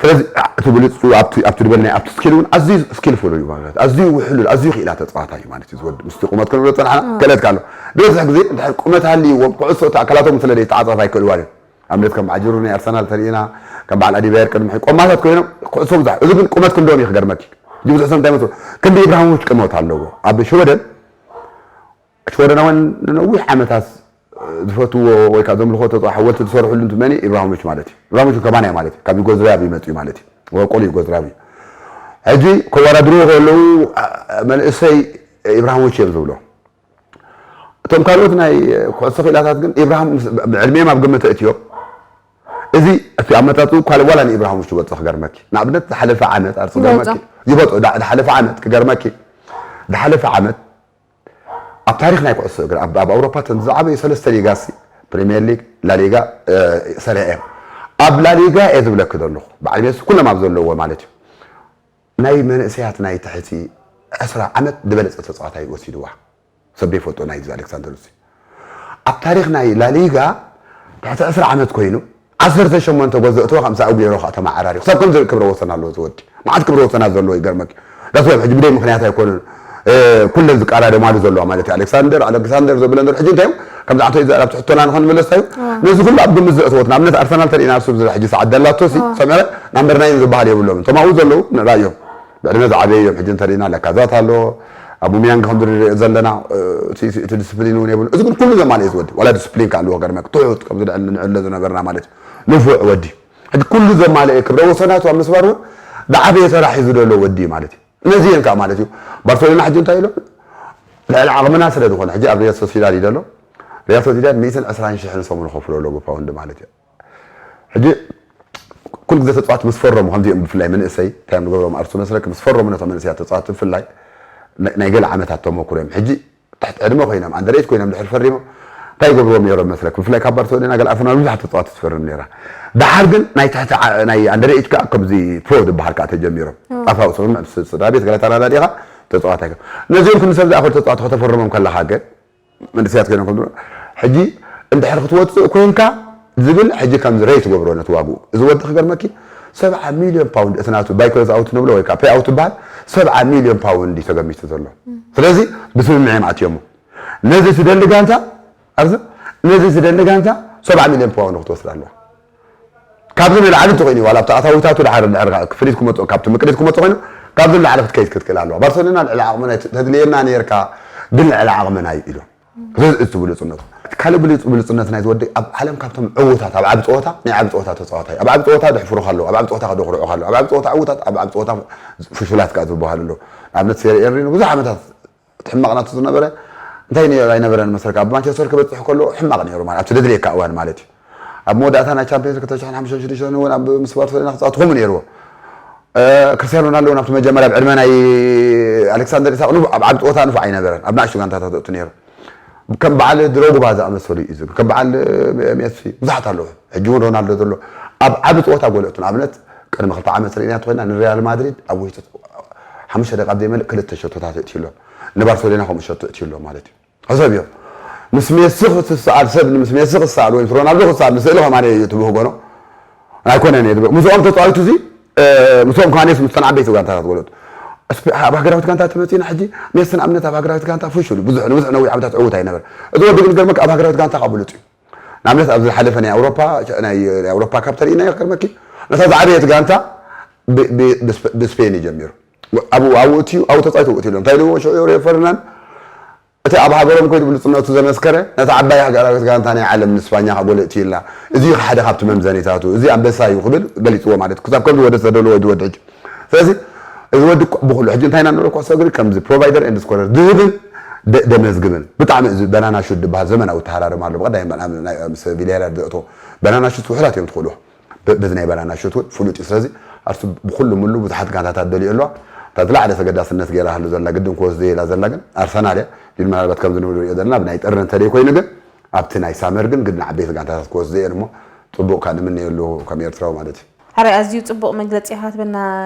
ስለዚ እቲ ብሉፅ ኣብቲ ኣብቲ ዝበልናዮ ኣብቲ ስኪል እውን ኣዝዩ ስኪልፉል እዩ ማለት ኣዝዩ ውሕሉል ኣዝዩ ክኢላ ተፃዋታይ እዩ ማለት እዩ። ዝወዲ ምስቲ ቁመት ክንብሎ ዝፀናሕና ክእለት ኣሎ። ዝበዝሕ ግዜ እንድሕር ቁመት ሃልይዎም ኩዕሶ እቲ ኣካላቶም ስለ ዘይተዓፃፀፍ ኣይክእልዋን እዮም። ኣብነት ከም ዓጅሩ ናይ ኣርሰናል ተሪኢና ከም በዓል ኣዲባየር ቅድሚ ሕጂ ቆማታት ኮይኖም ኩዕሶ ብዙሕ እዚ ግን ቁመት ክንዶም እዩ ክገርመኪ። እዚ ብዙሕ ሰብ እንታይ መስሎ ክንዲ ኢብራሂሞቪች ቅመት ኣለዎ። ኣብ ሽወደን ሽወደናውያን ንነዊሕ ዓመታት ዝፈትዎ ወይ ከዓ ዘምልኾ ተፃ ሓወልቲ ዝሰርሕሉ እንት መን እዩ? ኢብራሂሞቪች ማለት እዩ። ኢብራሂሞቪች ከማን እያ ማለት እዩ። ካብ ዩጎዝላቭ ይመፅኡ ማለት እዩ። ወቆል ዩጎዝላቭ እዩ። ሕጂ ከወዳድርዎ ከለዉ መንእሰይ ኢብራሂሞቪች እዮም ዝብሎ። እቶም ካልኦት ናይ ኩዕሶ ክኢላታት ግን ኢብራሂም ዕድሜም ኣብ ግምት እትዮ እዚ እቲ ኣመጣጡ ካልእ ዋላ ንኢብራሂሞቪች ይበልፆ ክገርመኪ ንኣብነት ዝሓለፈ ዓመት ኣርፂ ገርመኪ ይበልፆ ዝሓለፈ ዓመት ክገርመኪ ዝሓለፈ ዓመት ኣብ ታሪክ ናይ ኩዕሶ እግሪ ኣብ ኣውሮፓ ተን ዝዓበዩ ሰለስተ ሊጋ ሲ ፕሪሚየር ሊግ ላሊጋ ሰሪያ እዮም ኣብ ላሊጋ እየ ዝብለኪ ዘለኹ በዓል ሜሲ ኩሎም ኣብ ዘለዎ ማለት እዩ ናይ መንእሰያት ናይ ትሕቲ ዕስራ ዓመት ዝበለፀ ተፃዋታይ ወሲድዋ ሰብ ዘይፈልጦ ናይ ኣሌክሳንደር ሲ ኣብ ታሪኽ ናይ ላሊጋ ትሕቲ ዕስራ ዓመት ኮይኑ ዓሰርተ ሸሞንተ ጎል ዘእተወ ከምሳኡ ገይሩ ከዓ ተመዓራሪ ክሳብ ከምዚ ክብረ ወሰን ኣለዎ ዝወዲ። መዓት ክብረ ወሰናት ዘለዎ ይገርመኪ። ዳስ ወይም ሕጂ ብደይ ምኽንያት ኣይኮኑን ኩለን ዝቃዳደማሉ ዘለዋ ማለት እዩ። ኣሌክሳንደር ኣሌክሳንደር ዘብለን ዘሎ ሕጂ እንታይ እዩ ከምዚ ዓቶ ይዛረብ ትሕቶና ንኸንምለስ እዩ። ነዚ ኩሉ ኣብ ግምት ዘእተወት ንኣብነት ኣርሰናል ተሪኢና እሱ ብዚ ሕጂ ሰዓት ደላቶ ሲ ሰምዐ ናምበር ናይን ዝበሃል የብሎም። እቶም ኣብኡ ዘለዉ ንራዮም ብዕድመ ዝዓበየ እዮም። ሕጂ እንተሪኢና ለካዛት ኣሎ ኣቡሚያንግ ከም ዝሪኦ ዘለና እቲ ዲስፕሊን እውን የብሉ። እዚ ግን ኩሉ ዘማልእ ዝወዲ ዋላ ዲስፕሊን ከኣልዎ ገርመክ ትሑት ከምዚ ንዕለ ዝነበርና ማለት እዩ። ንፉዕ ወዲ ሕጂ ኩሉ ዘማልአ ክብረ ወሰናቱ ኣብ ምስባር እውን ዝዓበየ ተራ ሒዙ ዘሎ ወዲ ማለት እዩ። ነዚ እየን ከዓ ማለት እዩ። ባርሴሎና ሕጂ እንታይ ኢሎ ልዕሊ ዓቕምና ስለ ዝኾነ ሕጂ ኣብ ሪያል ሶሲዳድ እዩ ዘሎ። ሪያል ሶሲዳድ ሚእትን ዕስራን ሽሕን ሰሙን ከፍሎ ኣለዎ ብፓውንድ ማለት እዩ። ሕጂ ኩሉ ግዜ ተፃዋቲ ምስ ፈረሙ ከምዚኦም ብፍላይ መንእሰይ እንታይ እዮም ዝገብሮም ኣርሱ መስለክ ምስ ፈረሙ ነቶም መንእሰያት ተፃዋቲ ብፍላይ ናይ ገለ ዓመታት ተመክሮ እዮም። ሕጂ ትሕቲ ዕድመ ኮይኖም ኣንደሬጅ ኮይኖም ድሕር ፈሪሞም እንታይ ይገብርዎም ነይሮም መስለክ? ብፍላይ ካብ ባርሴሎና ገለ ኣርሰናል ብዙሓት ተፃዋቲ ትፈርም ነይራ። ደሓር ግን ናይ ትሕቲ ናይ ኣንደሬጅ ከዓ ከምዚ ፕሮ ዝበሃል ከዓ ተጀሚሮም ኣፋው ስምምዕ ምስ ስድራ ቤት ገለ ተላላዲኻ ተፃዋታይ ነዚኦም ክንሰብ ዝኣኸሉ ተፃዋቲ ከተፈርሞም ከለካ ግን መንእሰያት ኮይኖም ከም ሕጂ እንድሕር ክትወፅእ ኮይንካ ዝብል ሕጂ ከምዚ ሬት ትገብሮ ነቲ ዋግኡ እዚ ወዲ ክገርመኪ ሰብዓ ሚልዮን ፓውንድ እቲ ናቱ ባይኮዝ ኣውት ንብሎ ወይ ከዓ ፔይ ኣውት ትበሃል ሰብዓ ሚልዮን ፓውንድ እዩ ተገሚቱ ዘሎ። ስለዚ ብስምምዕ እዮም ኣትዮሞ ነዚ ትደሊ ጋንታ ኣብዚ ነዚ ትደሊ ጋንታ ሰብዓ ሚልዮን ፓውንድ ክትወስድ ኣለዋ። ካብዚ ንላዕሊ እንተኮይኑ ዋላ ኣብቲ ኣታዊታቱ ድሓር ድሕር ክፍሊት ክመፅኦ ካብቲ ምቅሪት ክመፅኦ ኮይኑ ካብዚ ንላዕሊ ክትከይድ ክትክእል ኣለዋ። ባርሰሎና ልዕሊ ዓቕምና ተድልየና ነርካ ግን ልዕሊ ዓቕምና እዩ ኢሉ እዚ ብሉፅነቱ እቲ ካልእ ብሉፅ ብሉፅነት ናይ ዝወዲ ኣብ ዓለም ካብቶም ዕዉታት ኣብ ዓብ ፀወታ ናይ ዓብ ፀወታ ተፃዋታይ ኣብ ዓብ ፀወታ ድሕፍሩ ካለዉ ኣብ ዓብ ፀወታ ከደኩርዑ ካለዉ ኣብ ዓብ ፀወታ ዕዉታት ኣብ ዓብ ፀወታ ፍሹላት ከዓ ዝበሃሉ ኣለዉ። ንኣብነት ሴሪ ኤሪኖ ብዙሕ ዓመታት እቲ ሕማቕ ናቱ ዝነበረ እንታይ ኣይነበረን መሰልካ ኣብ ማንቸስተር ክበፅሕ ከሎ ሕማቕ ነይሩ ማለት ኣብቲ ደድልየካ እዋን ማለት እዩ። ኣብ መወዳእታ ናይ ቻምፒዮንስ ክልተ ሽሕን ሓሙሽተን ሽዱሽተን እውን ኣብ ምስ ባርሰሎና ክፃወት ከምኡ ነይርዎ። ክርስቲያኖ ሮናልዶ እውን ኣብቲ መጀመርያ ኣብ ዕድመ ናይ ኣሌክሳንደር ኢሳቅ ንፉዕ ኣብ ዓብ ፀወታ ንፉዕ ኣይነበረን ኣብ ናእሽቱ ጋንታታት ዘእቱ ነይሩ። ከም በዓል ድሮግባ ዝኣመሰሉ እዩ ዝብል ከም በዓል ሜሲ ብዙሓት ኣለዉ። ሕጂ እውን ሮናልዶ ዘሎ ኣብ ዓብ ፀወታ ጎለቱ ንኣብነት ቅድሚ ክልተ ዓመት ርኢና ተኮይና ንሪያል ማድሪድ ኣብ ውሽጢ ሓሙሽተ ደቂቃ ዘይመልእ ክልተ ሸቶታት እእትዩሎም ንባርሰሎና ከምኡ ሸቶ እእትዩሎም ማለት እዩ። ሕሰብ እዮም ምስ ሜሲ ክትሰኣል ሰብ ምስ ሜሲ ክሰኣል ወይ ምስ ሮናልዶ ክሰኣል ንስእሊ ከማን እዩ ትብህጎ ነው ኣይኮነን እየ ትብሎ ምስኦም ተፃዊቱ እዚ ምስኦም ከማን ምስ ተን ዓበይቲ ጋንታታት ወለቱ ኣብ ሃገራዊት ጋንታ ተመፂና ሕጂ ሜሲ ንኣብነት ኣብ ሃገራዊት ጋንታ ፍሹል ብዙሕ ንብዙሕ ነዊሕ ዓመታት ዕውት ኣይነበር እዚ ወዲ ግን ገርመክ ኣብ ሃገራዊት ጋንታ ካብ ብሉፅ እዩ ንኣብነት ኣብ ዝሓለፈ ናይ ኣውሮፓ ናይ ኣውሮፓ ካብ ተርእናዮ ክገርመኪ ነታ ዝዓበየት ጋንታ ብስፔን እዩ ጀሚሩ ኣብኡ ኣብኡ እትዩ ኣብኡ ተፃዊቱ ውእት ኢሎም እንታይ ኢልዎ ሽዑ ሪዮ ፈርናንድ እቲ ኣብ ሃገሮም ኮይዱ ብሉፅነቱ ዘመስከረ ነታ ዓባይ ሃገራዊት ጋንታ ናይ ዓለም ንስፓኛ ካብ ጎለ እትይልና እዚ ሓደ ካብቲ መምዘኒታቱ እዚ ኣንበሳ እዩ ክብል ገሊፅዎ ማለት ክሳብ ከም ዝወደ ዝተደሎ ወይ ዝወድ ሕጂ ስለዚ እዚ ወዲ ብኩሉ ሕጂ እንታይ ኢና ንብሎ ኩዕሶ እግሪ ከምዚ ፕሮቫይደር ኤንድ ስኮረር ዝህብን ደመዝግብን ብጣዕሚ እዚ በናና ሹት ዝበሃል ዘመናዊ ተሃራርም ኣሎ ብቀዳይ ቪላሪያል ዘእቶ በናና ሹት ውሕዳት እዮም ትኽእልዎ በዚ ናይ በናና ሹት እውን ፍሉጥ እዩ ስለዚ ኣርሱ ብኩሉ ምሉ ብዙሓት ጋንታታት ደልዩ ኣለዋ እታ ዝለዓለ ተገዳስነት ገይራ ሃሉ ዘላ ግድን ክወስድ የላ ዘላ ግን ኣርሰናል እያ ግን ምናልባት ከምዚ ንብሎ ሪኦ ዘለና ብናይ ጥሪ እንተደይ ኮይኑ ግን ኣብቲ ናይ ሳመር ግን ግድን ዓበይቲ ጋንታታት ክወስድ እየን እሞ ፅቡቅ ካ ንምነየሉ ከም ኤርትራዊ ማለት እዩ ሓራይ ኣዝዩ ጽቡቕ መግለጺ ኢኻ ክትበና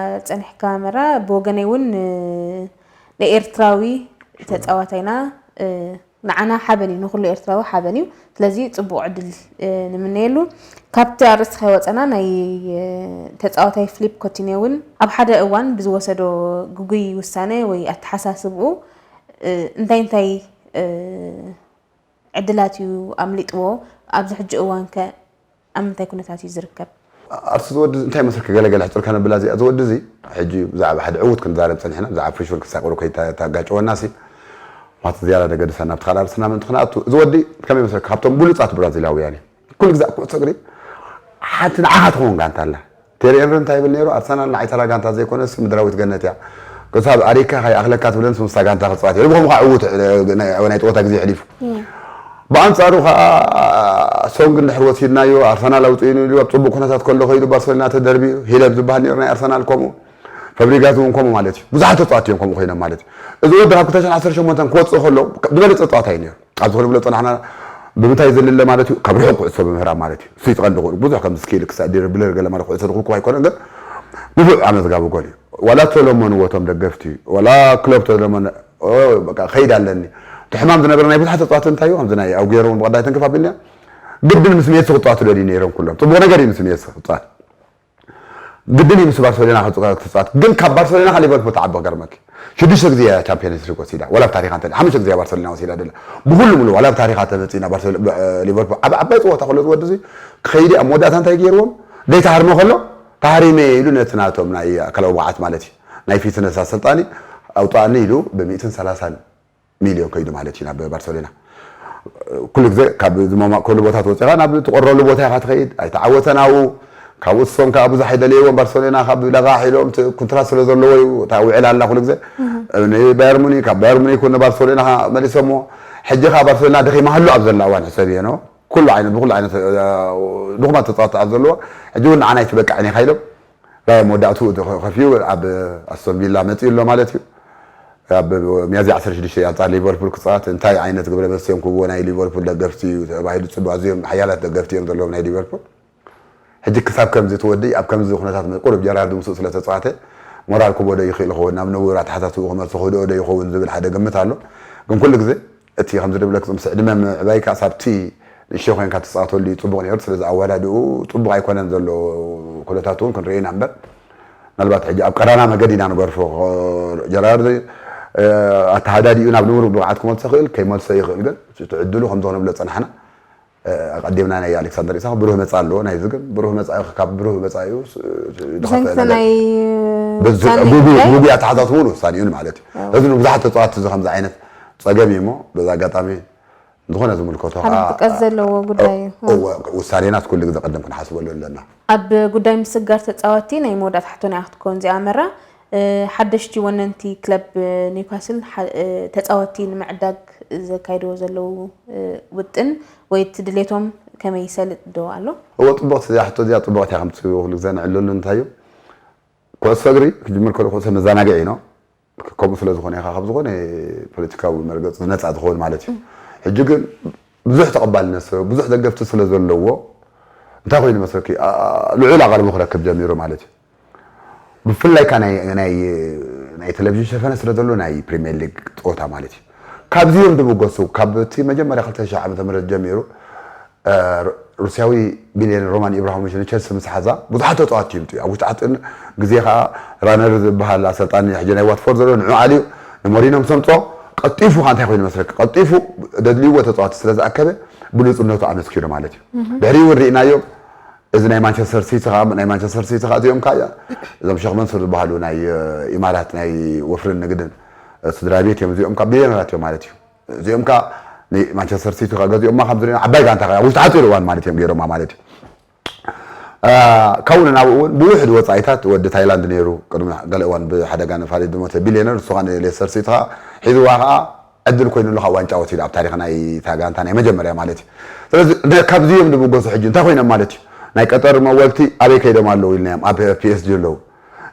ጸኒሕካ መራ ብወገነይ እውን ንኤርትራዊ ተጻዋታይና ንዓና ሓበን እዩ ንኩሉ ኤርትራዊ ሓበን እዩ ስለዚ ጽቡቕ ዕድል ንምነየሉ ካብቲ ኣርእስቲ ከይወጸና ናይ ተጻዋታይ ፍሊፕ ኮቲኔ እውን ኣብ ሓደ እዋን ብዝወሰዶ ግጉይ ውሳነ ወይ ኣተሓሳስብኡ እንታይ እንታይ ዕድላት እዩ ኣምሊጥዎ ኣብዚ ሕጂ እዋን ከ ኣብ ምንታይ ኩነታት እዩ ዝርከብ? ኣርሱ ዝወዲ እንታይ መስልኪ ገለገለ ሕፅር ከነብላ እዚኣ ዝወዲ እዚ ሕጂ ብዛዕባ ሓደ ዕውት ክንዛረብ ፀኒሕና ብዛዕባ ፍሹል ክሳቅሩ ከይታጋጨወና ሲ ማት ዝያዳ ደገድሳ ናብቲ ካልእ ኣርስና ምእንቲ ክነኣቱ እዚ ወዲ ከመይ መስለኪ ካብቶም ብሉፃት ብራዚላውያን እዩ ኩሉ ግዛእ ኩዕሶ እግሪ ሓንቲ ንዓኻ ትኸውን ጋንታ ኣላ ቴሪ ኤንሪ እንታይ ይብል ነይሩ ኣርሰናል ንዓይ ተራ ጋንታ ዘይኮነስ ምድራዊት ገነት እያ ክሳብ ኣሪካ ከይኣኽለካ ትብለንስ ምስታ ጋንታ ክፃወት እየ ብኸምኡ ከዓ ዕዉት ናይ ፀወታ ግዜ ሕሊፉ ብኣንፃሩ ከዓ ሶንግ እንድሕር ወሲድናዮ ኣርሰናል ኣውፅኢኑ ኢሉ ኣብ ፅቡቅ ኩነታት ከሎ ከይዱ ባርሰሎና ተደርቢዩ ሂለብ ዝበሃል ነይሩ ናይ ኣርሰናል ከምኡ ፈብሪጋዝ እውን ከምኡ ማለት እዩ ብዙሓት ተፃወቲ እዮም ከምኡ ኮይኖም ማለት እዩ እዚ ወዲ ካብ ክልተ ሽሕን ዓሰርተ ሸሞንተን ክወፅእ ከሎ ዝበለፀ ፀዋታ እዩ ነይሩ ኣብዚ ክንብሎ ፀናሕና ብምንታይ ዝልለ ማለት እዩ ካብ ርሑቅ ኩዕሶ ብምህራም ማለት እዩ እሱ ይትቐንዲ ክእሉ ብዙሕ ከም ስኪል ክሳእ ድሪብለር ገለ ማለት ኩዕሶ ዝኽልኩ ኣይኮነን ግን ንፉዕ ኣመዝጋቢ ጎል እዩ ዋላ ተለመንዎ እቶም ደገፍቲ ዋላ ክለብ ተለመን ከይድ ኣለኒ እቲ ሕማም ዝነበረ ናይ ብዙሓት ተጻወትቲ እንታይ እዩ? ከምዚ ናይ ኣጉዌሮ እውን ብቐዳይ ትንክፍ ኣቢልና፣ ግድን ምስ ሜሲ ክጻወቱ ደልዩ ነይሮም ኩሎም። ጽቡቕ ነገር እዩ ምስ ሜሲ ክጻወት። ግድን እዩ ምስ ባርሰሎና ክጻወት። ግን ካብ ባርሰሎና ካብ ሊቨርፑል ትዓቢ ክገርመኪ። ሽዱሽተ ግዜ እያ ቻምፒየንስ ሊግ ወሲዳ። ዋላ ኣብ ታሪኻ እንተ ሓሙሽተ ግዜ እያ ባርሰሎና ወሲዳ ደላ። ብኹሉ ምሉ ዋላ ኣብ ታሪኻ ተመጺና ባርሰሎ-፣ ብ-፣ ሊቨርፑል ዓብ-፣ ዓባይ ጽወታ ክሎ ዝወዲ እዚ ክኸይዲ ኣብ መወዳእታ እንታይ ገይርዎም? ዘይተሃርመ ከሎ ተሃሪመ ኢሉ ነቲ ናቶም ናይ ኣካላዊ ብቕዓት ማለት እዩ። ናይ ፊትነስ ኣሰልጣኒ ኣውጣኒ ኢሉ ብ ሚእትን ሰላሳን ሚልዮን ከይዱ ማለት እዩ ናብ ባርሰሎና። ኩሉ ግዜ ካብ ዝመማእከሉ ቦታት ወፂኻ ናብ ትቆረሉ ቦታ ኢኻ ትኸይድ። ኣይተዓወተን ኣብኡ። ካብኡ እሶም ከዓ ብዙሕ ኣይደለይዎም ባርሰሎና ካብ ለቓሕ ኢሎም እቲ ኩንትራት ስለ ዘለዎ እዩ። እታ ውዕል ኣላ ኩሉ ግዜ ንባየር ሙኒክ፣ ካብ ባየር ሙኒክ እውን ንባርሰሎና ከዓ መሊሶምዎ። ሕጂ ከዓ ባርሰሎና ደኺማ ህሉ ኣብ ዘላ እዋን ሕሰብ እየ ነው ኩሉ ዓይነት ብኩሉ ዓይነት እ፣ ድኹማት ተፃወትቲ ኣብ ዘለዎ ሕጂ እውን ንዓና ኣይትበቅዕን ኢኻ ኢሎም ራያ መወዳእትኡ ከፍዩ ኣብ ኣስቶን ቪላ መፂኡ ኣሎ ማለት እዩ። ኣብ ሚያዝያ ዓሰርተ ሽዱሽተ ኣንፃር ሊቨርፑል ክፃወት እንታይ ዓይነት ግብረ መልሲ እዮም ክህብዎ ናይ ሊቨርፑል ደገፍቲ እዩ ተባሂሉ ፅቡቅ ኣዝዮም ሓያላት ደገፍቲ እዮም ዘለዎም ናይ ሊቨርፑል። ሕጂ ክሳብ ከምዚ ትወዲ ኣብ ከምዚ ኩነታት ቁሩብ ጀራርድ ምስኡ ስለ ተፃወተ ሞራል ክቦ ዶ ይኽእል ይኸውን ናብ ንቡር ኣተሓሳስብኡ ክመልሶ ክህድኦ ዶ ይኸውን ዝብል ሓደ ግምት ኣሎ። ግን ኩሉ ግዜ እቲ ከምዚ ድብለክ ምስ ዕድመ ምዕባይካ ሳብቲ ንእሽተይ ኮይንካ ትፃወተሉ እዩ ፅቡቅ ነይሩ። ስለዚ ኣወዳድኡ ፅቡቅ ኣይኮነን ዘሎ ኩነታት እውን ክንርኢ ኢና እምበር ምናልባት ሕጂ ኣብ ቀዳና መገዲ ኢና ንገርፎ። ጀራርድ ኣተሃዳዲኡ ናብ ንቡር ብቕዓት ክመልሶ ይኽእል ከይመልሶ ይኽእል ግን እቲ ዕድሉ ከምዚ ክነብሎ ፀናሕና። ኣቐዲምና ናይ ኣሌክሳንደር ኢሳቅ ብሩህ መጻኢ ኣለዎ። ናይዚ ግን ብሩህ መጻኢ ካብ ብሩህ መጻኢኡ ስ-፣ ስ-፣ ዝኸፍአ ብሰንኪ ነገር ናይ በዚ ውሳነ ጉጉ-፣ ጉዳይ? ጉጉይ ኣተሓሳስብኡን ውሳኔኡን ማለት እዩ። ኣዎ። እዚ ንብዙሓት ተጻወትቲ እዚ ከምዚ ዓይነት ጸገም እዩ እሞ በዚ ኣጋጣሚ ዝኾነ ዝምልከቶ ሓደ ከዓ ክጥቀስ ዘለዎ ጉዳይ እዩ። እወ፣ ውሳኔናት ኩሉ ግዜ ቀደም ክንሓስበሉ ኣለና። ኣብ ጉዳይ ምስግጋር ተጻወትቲ ናይ መወዳእታ ሕቶና እያ ክትከውን እዚኣ መራ። እ፣ ሓደሽቲ ወነንቲ ክለብ ኒውካስል ሓ-፣ እ፣ ተጻወትቲ ንምዕዳግ ዘካይድዎ ዘለዉ፣ እ፣ ውጥን ወይ እቲ ድሌቶም ከመይ ይሰልጥ ዶ ኣሎ? እወ፣ ጽቡቕቲ እዚኣ ሕቶ እዚኣ ጽቡቕቲ እያ። ከምቲ ኩሉ ግዜ ንዕለሉ እንታይ እዩ? ኩዕሶ እግሪ ክጅምር ከሎ ኩዕሶ መዘናግዒ እዩ ነው። ከምኡ ስለ ዝኾነ ኢኻ ካብ ዝኾነ ፖለቲካዊ መርገጽ ነጻ ዝኸውን ማለት እዩ። ሕጂ ግን ብዙሕ ተቐባልነት ስለ-፣ ብዙሕ ደገፍቲ ስለ ዘለዎ እንታይ ኮይኑ መስለኪ? ኣ-፣ ልዑል ኣቓልቦ ክረክብ ጀሚሩ ማለት እዩ። ብፍላይ ከኣ ናይ፣ ናይ፣ ናይ ቴሌቪዥን ሸፈነ ስለ ዘሎ ናይ ፕሪምየር ሊግ ጸወታ ማለት እዩ። ካብዚ እዮም ዝብገሱ። ካብ እቲ መጀመርያ ክልተ ሽሕ ዓመተ ምህረት ጀሚሩ፣ እ፣ ሩስያዊ ቢልዮነር ሮማን ኢብራሂሞቪች ንቸልሲ ምስ ሓዛ ብዙሓት ተጻወትቲ ይምጽኡ። ኣብ ውሽጢ ሓጺር ግዜ ከኣ ራነር ዝበሃል ኣሰልጣኒ ሕጂ ናይ ዋትፎርድ ዘሎ ንዑ ኣልዩ ንሞሪኖ ምስ ኣምጽኦ ቀልጢፉ ከኣ እንታይ ኮይኑ መስለኪ? ቀልጢፉ ደድልይዎ ተጻወትቲ ስለ ዝኣከበ ብሉጽነቱ ኣመስኪሩ ማለት እዩ። ድሕሪኡ እውን ርኢናዮ። እዚ ናይ ማንቸስተር ሲቲ ከኣ፣ ናይ ማንቸስተር ሲቲ ከኣ እዚኦም ከኣ እዞም ሸኽ መንሱር ዝበሃሉ ናይ፣ እ፣ ኢማራት ናይ ወፍርን ንግድን፣ እ፣ ስድራ ቤት እዮም። እዚኦም ከኣ ቢልዮነራት እዮም ማለት እዩ። እዚኦም ከኣ ንማንቸስተር ሲቲ ከኣ ገዚኦማ ከም ዝሪኦ ዓባይ ጋንታ ከኣ ውሽጢ ሓፂር እዋን ማለት እዮም ገይሮማ ማለት እዩ። እ፣ ካብኡ ንናብኡ እውን ብውሕድ ወፃኢታት ወዲ ታይላንድ ነይሩ። ቅድሚ ገለ እዋን ብሓደጋ ንፋሊት ዝሞተ ቢልዮነር፣ ንሱ ከኣ ንሌስተር ሲቲ ከኣ ሒዝዋ ከኣ ዕድል ኮይኑሉ ካብ ዋንጫ ወሲዱ ኣብ ታሪኽ ናይ እታ ጋንታ ናይ መጀመርያ ማለት እዩ። ስለዚ ነ-፣ ካብዚ እዮም ዝብገሱ። ሕጂ እንታይ ኮይኖም ማለት እዩ? ናይ ቀጠር መወልቲ ኣበይ ከይዶም ኣለዉ ኢልናዮም? ኣብ ፒ ኤስ ጂ ኣለዉ።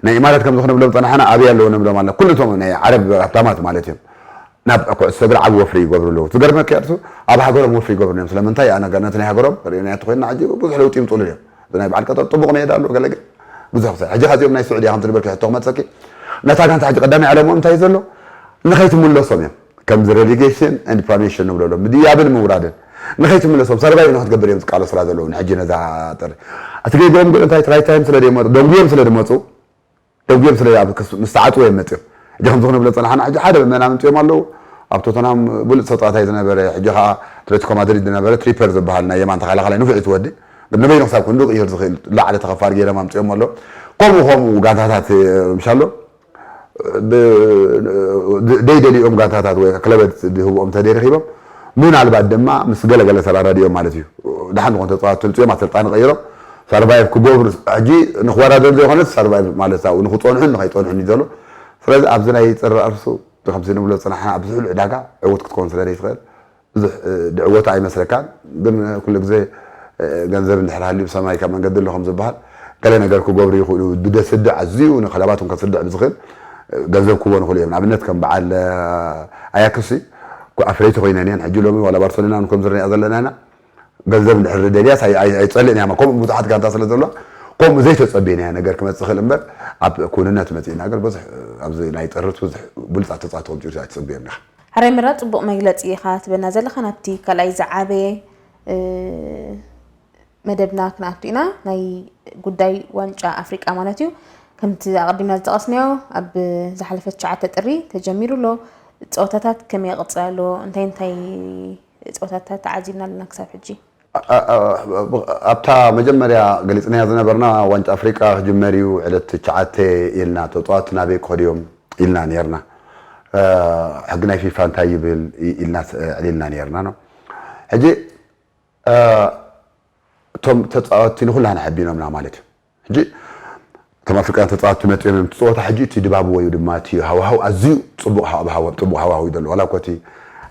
ናይ ኢማራት ከምዚ ክንብሎም ጸናሕና ኣበይ ኣለዉ ንብሎም ኣለና። ኩሉ እቶም ናይ ዓረብ ሃብታማት ማለት እዮም። ናብ ኩዕሶ እግሪ ዓቢ ወፍሪ ይገብሩ ኣለዉ። ዝገርመካ እያ እሱ ኣብ ሃገሮም ወፍሪ ይገብሩ እዮም። ስለምንታይ? ኣነ ገ-፣ ነቲ ናይ ሃገሮም ርኢናዮ እንተኾይንና ሕጂ ብዙሕ ለውጢ ይምጽኡሉ እዮም። እዚ ናይ በዓል ቀጠር ጥቡቕ ሜዳ ኣለዎ ገለ ግን ብዙሕ ክሰርሕ። ሕጂ ከዚኦም ናይ ስዑድያ ከምቲ ዝበልክዮ ሕቶ ክመልሰኪ፣ ነታ ጋንታ ሕጂ ቀዳማይ ዕላምኦም እንታይ እዩ ዘሎ? ንኸይትምለሶም እዮም። ከምዚ ሬሊጌሽን ኤንድ ፕሮሞሽን ንብለሎም፣ ምድያብን ምውራድን። ንኸይትምለሶም፣ ሰርቫይቭ ንኽትገብር እዮም ዝቃለሱላ ዘለዉ ንሕጂ ነዛ ጥሪ። እቲ ጌግኦም ግን እንታይ ትራይ ታይም ስለ ደይመጹ፣ ደንጉዮም ስለ ድመጹ፣ ደንጉዮም ስለ ኣብ ክስ-፣ ምስ ተዓጽዎ እዮም መጺኦም። ሕጂ ከምዚ ክንብሎ ጸናሕና፣ ሕጂ ሓደ መና ኣምጺኦም ኣለዉ። ኣብ ቶተንሃም ብሉጽ ተጻዋታይ ዝነበረ፣ ሕጂ ከኣ ኣትሌቲኮ ማድሪድ ዝነበረ ትሪፐር ዝበሃል ናይ የማን ተኸላኻላይ ንፉዕ እዩ እቲ ወዲ። ግን ንበይኑ ክሳብ ክንዱ ክቕይር ዝኽእል ላዕሊ ተኸፋር ገይሮም ኣምጺኦም ኣለዉ። ከምኡ ከምኡ ጋንታታት፣ እ፣ ምሻሎ፣ ብ-፣ ደይደልኦም ጋንታታት ወይ ክለበት ዝህብኦም እንተደይረኺቦም፣ ምናልባት ድማ ምስ ገለገለ ተራዳዲኦም ማለት እዩ። ደሓን ዝኾኑ ተጻወትቲ ኣምጺኦም ኣሰልጣኒ ቀይሮም ሰርቫይቭ ክገብሩ፣ ሕጂ ንኽወዳደሩ ዘይኮነስ ሰርቫይቭ ማለት ኣብኡ ንኽጸንሑን ንኸይጸንሑን እዩ ዘሎ። ስለዚ ኣብዚ ናይ ጥሪ ኣርሱ ከምዚ ንብሎ ዝጸናሕና ኣብ ዝሑል ዕዳጋ ዕዉት ክትከውን ስለ ዘይትኽእል ብዙሕ፣ እ፣ ድዕወት ኣይመስለካን። ግን ኩሉ ግዜ፣ እ፣ ገንዘብ እንድሕር ሃልዩ ብሰማይ ካብ መንገዲ ኣሎ ከም ዝበሃል ገለ ነገር ክገብሩ ይኽእሉ። ብደስድዕ ኣዝዩ ንክለባት እውን ከስድዕ ብዝኽእል፣ እ፣ ገንዘብ ክህቦ ንኽእሉ እዮም። ንኣብነት ከም በዓል፣ እ፣ ኣያክስ እኮ ኣፍረይቲ ኮይነን እየን። ሕጂ ሎሚ ዋላ ባርሰሎና እውን ከም ዝረኣ ዘለና ኢና። ገንዘብ እንድሕር ደልያስ ኣይ-፣ ኣይ-፣ ኣይጸልእን እያ። ከምኡ ብዙሓት ጋንታ ስለ ዘሎ ከምኡ ዘይተጸበየናዮ ነገር ክመጽእ ይኽእል እምበር ኣብ ክውንነት መጺእና ግን ብዙሕ፣ እ፣ ኣብዚ ናይ ጥርት ብዙሕ ብሉጻት ተጻወትቲ ከምጽኡ ኣይትጸበዮም ኢኻ። ሕራይ ምራ ጽቡቕ መግለጺ ኢኻ ትበና ዘለኻ። ናብቲ ካልኣይ ዝዓበየ መደብና ክንኣቱ ኢና። ናይ ጉዳይ ዋንጫ ኣፍሪቃ ማለት እዩ። ከምቲ ኣቐዲምና ዝጠቐስናዮ፣ ኣብ ዝሓለፈ ትሽዓተ ጥሪ ተጀሚሩ ኣሎ። ጸወታታት ከመይ ይቕጽል ኣሎ? እንታይ እንታይ ጸወታታት ተዓዚብና ኣለና ክሳብ ሕጂ? ኣብታ መጀመርያ ገሊጽናያ ዝነበርና ዋንጫ ኣፍሪቃ ክጅመር እዩ ዕለት ትሽዓተ ኢልና፣ ተጻወትቲ ናበይ ክኸዱ እዮም ኢልና ነርና። ሕጊ ናይ ፊፋ እንታይ ይብል ኢልና ኣዕሊልና ነርና ነው። ሕጂ እቶም ተጻወትቲ ንኩላና ሓቢኖምና ማለት እዩ። ሕጂ እቶም ኣፍሪቃውያን ተጻወትቲ መጺኦም እዮም። እቲ ጸወታ ሕጂ እቲ ድባብ ወይ ድማ እቲ ሃዋህው ኣዝዩ ጽቡቕ ሃዋህው፣ ጽቡቕ ሃዋህው እዩ ዘሎ። ዋላ እኮ እቲ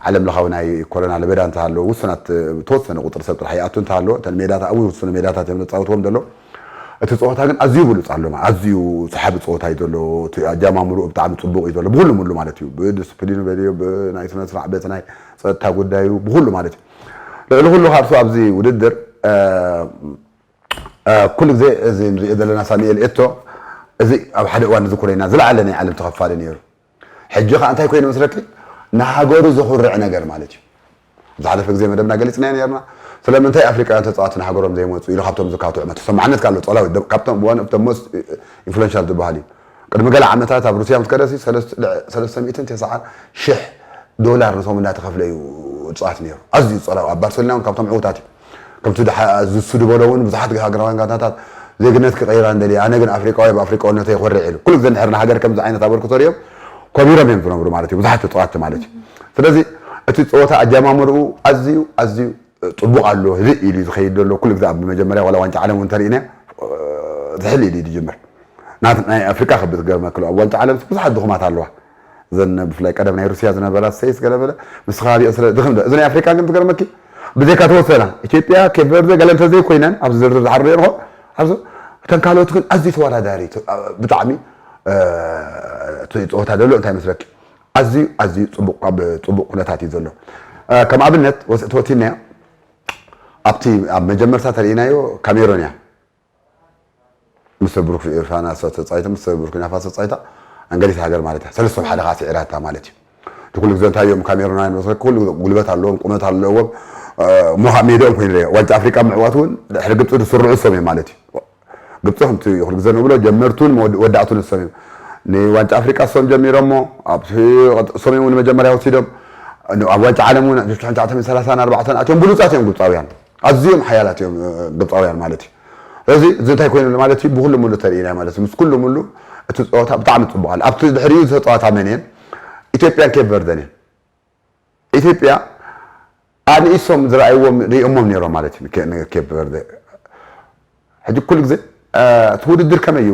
ዓለም ለኻዊ ናይ ኮሮና ለበዳ እንተሃለወ፣ ውሱናት፣ ተወሰነ ቁጽሪ ሰብ ጥራሕ ይኣቱ እንተሃለወ፣ እተን ሜዳታት፣ ኣብ ውሱን ሜዳታት እዮም ዘጻወትዎም ዘሎ። እቲ ጸወታ ግን ኣዝዩ ብሉጽ ኣሎ፣ ኣዝዩ ሰሓቢ ጸወታ እዩ ዘሎ። እቲ ኣጀማምርኡ ብጣዕሚ ጽቡቕ እዩ ዘሎ፣ ብኹሉ ምሉ ማለት እዩ። ብዲስፕሊኑ በልዮ፣ ብናይ ስነ ስርዓት፣ በቲ ናይ ጸጥታ ጉዳዩ፣ ብኹሉ ማለት እዩ። ልዕሊ ኩሉ ካብሱ ኣብዚ ውድድር ኩሉ ግዜ እዚ ንሪኦ ዘለና ሳሙኤል ኤቶ፣ እዚ ኣብ ሓደ እዋን ንዝክሮ ኢና፣ ዝለዓለ ናይ ዓለም ተኸፋሊ ነይሩ። ሕጂ ኸዓ እንታይ ኮይኑ መስለኪ? ንሃገሩ ዘኹርዕ ነገር ማለት እዩ። ዝሓለፈ ግዜ መደብና ገሊጽናዮ ነርና። ስለምንታይ ኣፍሪቃውያን ተጻወቲ ንሃገሮም ዘይመጹ ኢሉ ካብቶም ዝካትዑ መ-፣ ተሰማዕነት ካሎ ጸላዊ ደ-፣ ካብቶም one of the most influential ዝበሃል እዩ። ቅድሚ ገለ ዓመታት ኣብ ሩስያ ምስ ከደሲ ሰለስተ ሚእትን ተስዓን ሽሕ ዶላር ንሶም እንዳተኸፍለ እዩ ዝጻወት ነይሩ። ኣዝዩ ጸላዊ፣ ኣብ ባርሴሎና እውን ካብቶም ዕዉታት እዩ። ከምቲ ድሓ-፣ ዝሱ ዝበሎ እውን ብዙሓት ሃገራውያን ጋንታታት ዜግነት ክቐይራ እንደልየ፣ ኣነ ግን ኣፍሪቃዊ፣ ብኣፍሪቃውነተይ ይኾርዕ ኢሉ። ኩሉ ግዜ እንድሕር ንሃገር ከምዚ ዓይነት ኣበርክቶ ሪኦም ኮቢሮም እዮም ዝነብሩ ማለት እዩ፣ ብዙሓት ተጻወትቲ ማለት እዩ። ስለዚ እቲ ጸወታ ኣጀማምርኡ ኣዝዩ፣ ኣዝዩ ጽቡቕ ኣሎ፣ ህድእ ኢሉ እዩ ዝኸይድ ዘሎ። ኩሉ ግዜ ኣብ መጀመርያ ዋላ ዋንጫ ዓለም እውን ተሪእና፣ ዝሕል ኢሉ እዩ ዝጅምር። ናት-፣ ናይ ኣፍሪቃ ከብት ገርመክሎ፣ ኣብ ዋንጫ ዓለም ብዙሓት ድኹማት ኣለዋ። እዘን ብፍላይ ቀደም ናይ ሩስያ ዝነበራ ስተይስ ገለ በለ፣ ምስ ከባቢኦ ስለ ድኽም ዶ-፣ እዚ ናይ ኣፍሪቃ ግን ትገርመኪ፣ ብዘይካ ተወሰና፣ ኢትዮጵያ፣ ኬፕ ቨርደ፣ ገለ እንተዘይኮይነን፣ ኣብዚ ዝርዝር ዝሓር ርኢኹ፣ ኣብዚ እተን ካልኦት ግን ኣዝዩ ተወዳዳሪ፣ ተ-፣ ብጣዕሚ፣ እ፣ እቲ ጸወታ ዘሎ እንታይ መስለኪ? ኣዝዩ፣ ኣዝዩ ጽቡቕ፣ ኣብ ጽቡቕ ኩነታት እዩ ዘሎ። እ፣ ከም ኣብነት ወስ-፣ ተወቲናዮ፣ ኣብቲ ኣብ መጀመርታ ተርእናዮ ካሜሮን እያ። ምስ ብሩክ ፋና ተጻይታ፣ ምስ ቡርኪና ፋሶ ተጻይታ፣ ኣንገሊት ሃገር ማለት እያ። ሰለስተ ሓደ ከዓ ስዒራታ ማለት እዩ። እቲ ኩሉ ግዜ እንታይ እዮም ካሜሩናውያን መሰለክ? ኩሉ ግዜ ጉልበት ኣለዎም፣ ቁመት ኣለዎም። እ፣ ሞኻ ሜድኦም ኮይኑ ርአ። ዋንጫ ኣፍሪቃ ምዕዋት እውን ድሕሪ ግብፂ ዝስርዑ እሶም እዮም ማለት እዩ። ግብፂ ከምቲ ኩሉ ግዜ ንብሎ ጀመርቱን መወድ-፣ ወዳእቱን እሶም እዮም። ንዋንጫ ኣፍሪቃ እሶም ጀሚሮሞ፣ ኣብቲ ቀጥ-፣ እሶም እዮም ንመጀመርያ ወሲዶም። ን-፣ ኣብ ዋንጫ ዓለም እውን ሽሕን ትሽዓተ ሚእትን ሰላሳን ኣርባዕተን ኣትዮም ብሉፃት እዮም ግብፃውያን። ኣዝዮም ሓያላት እዮም፣ እ፣ ግብፃውያን ማለት እዩ። ስለዚ እዚ እንታይ ኮይኑ ማለት እዩ? ብኩሉ ሙሉ ተርእይና ማለት እዩ። ምስ ኩሉ ሙሉ እቲ ፀወታ ብጣዕሚ ፅቡቕ ኣሎ። ኣብቲ ድሕሪኡ ዝተፃወታ መን እየን? ኢትዮጵያን ኬፕ ቨርደን እየን። ኢትዮጵያ ኣንኢሶም ዝረኣይዎም ሪኦሞም ነይሮም ማለት እዩ፣ ንኬ-፣ ንኬፕ ቨርደ። ሕጂ ኩሉ ግዜ፣ እ፣ እቲ ውድድር ከመይ እዩ?